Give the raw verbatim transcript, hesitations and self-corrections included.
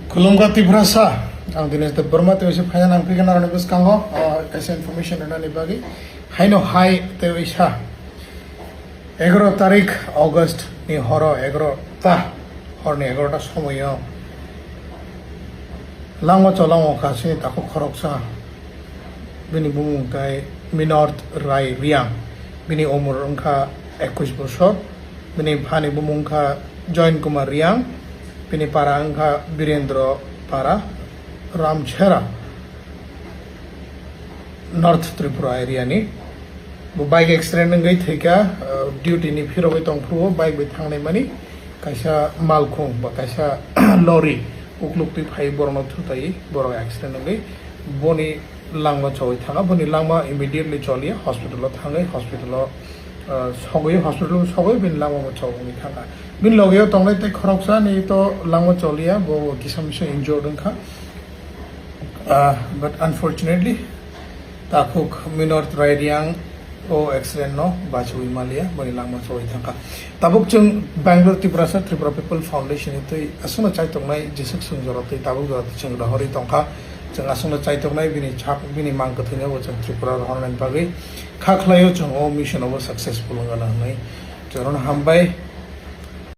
Khulumkha Tiprasa, ang Dinesh Debbarma, tei waisa phaina nang phikha narwkni bwskango, ah, kaisa information rwnani bagwi. Haino hai tei waisa egaro tarik August ni horo egaro ta, horni egaro ta somoio langma cholangma kha chini takhuk khoroksa, bini bumung khe Minorth Rai Riang, bini umur wngkha ekush bosor, bini phani bumung kha Join Kumar Riang, bini para wngkha Birendra Para, Ramchhera, North Tripura area ni. Bo bike accident wngwi thwikha, uh, duty ni phirogwi tongphuru o bike bai thangnai mani kaisa malkhung ba kaisa lorry ukluk twi phai borokno thutaiwi borok accident wngwi boni langma chowui thangkha. Boni langma immediately choliya hospital o thangwi hospital o, uh, sogwi hospital o sogwi bini langma bo chowui thangkha. Bini logeo tongnai tei khoroksa ni to langma choliya, bo kisa misa injured wngkha. Ah, but unfortunately, takhuk Minorth Rai Riang o accident no bachiwi maliya, boni langma chowui thangkha. Tabuk chwng Bangalore Tiprasa Tripura People Foundation ni twi aswkno chaitongnai jeswk swng jora twi tabuk jora twi chwng rohorwi tongkha. Chwng aswkno chaitongnai bini chak, bini mang kwthwino bo chwng Tripura rohornani bagwi kha khlaio, chwng o mission o bo successful wngana hwnwi chwngno hambai.